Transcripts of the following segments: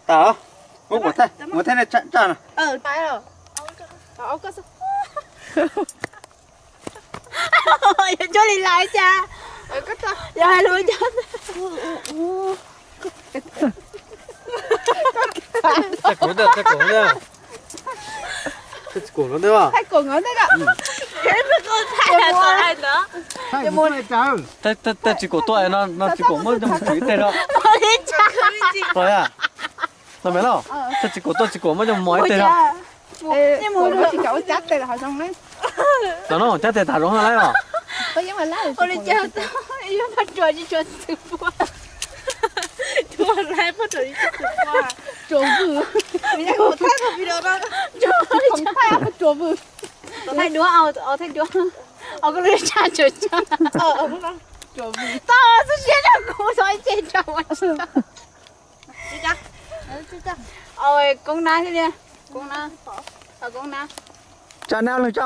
Tas, muab kuv thaij, kuv thaij nej tsaj no. Yog cuab li lawm cas? Yog hais lus cas? Thaij kuv, thaij kuv, thaij kuv no ntej. Thaij kuv tsis kuam tuaj no, no tsis kuam muab coj mus tswv ib teg no. Los me los, thaij tsis kuam tuaj tsis kuam muab coj mus mos ib teg no. Los no cab tes tas zoov no lawm os. Thaij duab, thaij duab. Au, koj lub tsha tsawv tsawv. Tau xwb siab rau kuv txhob ib ce tso ua tsis tau. Au, koob nab thiab li. Koob nab. Koob nab. Tsa nab lwg tsa.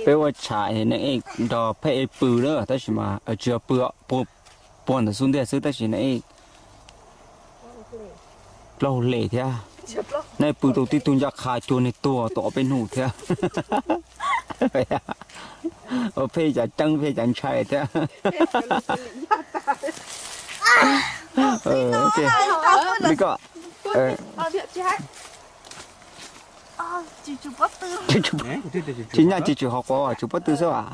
Peb ua tsham es neeg ej nrog phej ej pw na, tab sis mas tsis yog pw, puag ntawm xub ntiag xwb tab sis neeg ej plaub hau hle thiab. Nej pw rau tib tug ncaj qha cuag neeg tuag tom peb hnub thiab. Ua phem cas ceeb phem cas ntshai thiab. Li ko, tsis nyaj tsis tsum hauv quav tsum pob tw xwb as.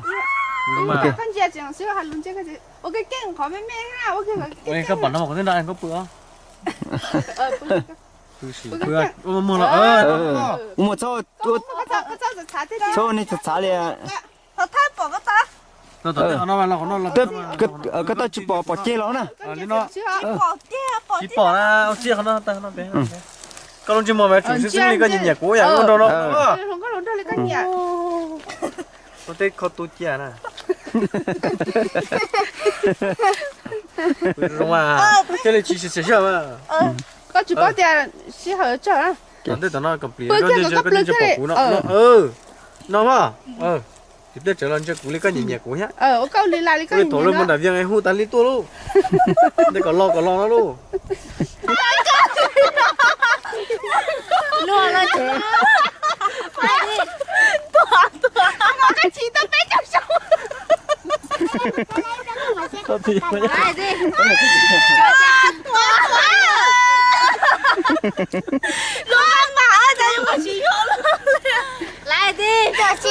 Koj pom no mas kuv twb nrog koj pw os. Ua muag txhob, txhob nej txhav txhav li. Koj tau tsis pom pom ceg los na. Tsis pom na, ua txij qhov no. Koj lub ntsej muag mas tseem xwb xwb li koj nyiam nyiam kuv yam ua nrog no. Koj teb kho tu cia na. Zoo mas, thiaj li tsis xyem xyem xyaj mas. Koj tsis paub tias sij hawm tsawg na. Tom ntej tom no kom plis koj ntsej koj ntsej pom kuv no. No mas. Ces tej tsev los ntshe kuv li koj nyiam nyiam kuv thiab. Ua koj li la li koj thaum lawv mus nram Vias es hu tas li tuaj lauj. Ntej kom los kom los no lauj.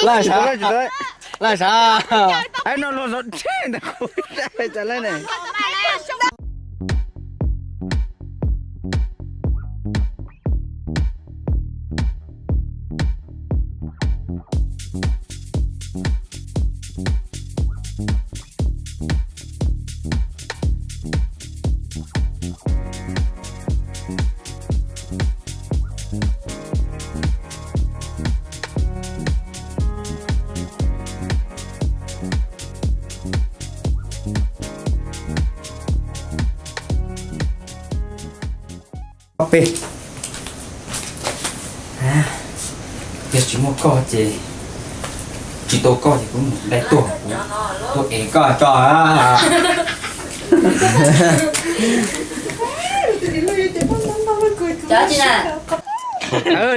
Laj sav, laj sav. Ai no los zov tsheb ntawm kuv tas lawm ne. Ob peb. Yog tsis muaj koj ces, tsis tau koj ces kuv mus dai tuag, kuv tuaj ev koj tso.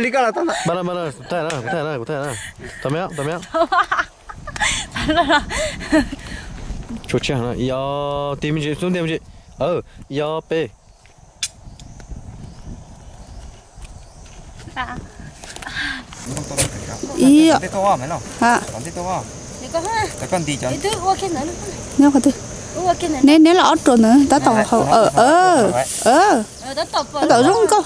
Li koj los tau. Tau me, tau me. Tshuav tshiab no, yog tig me ntsis xub ntiag me ntsis. Yog peb. Ib, neb los ob ruam ntawd tab tom haus, tab tom zoo nkauj.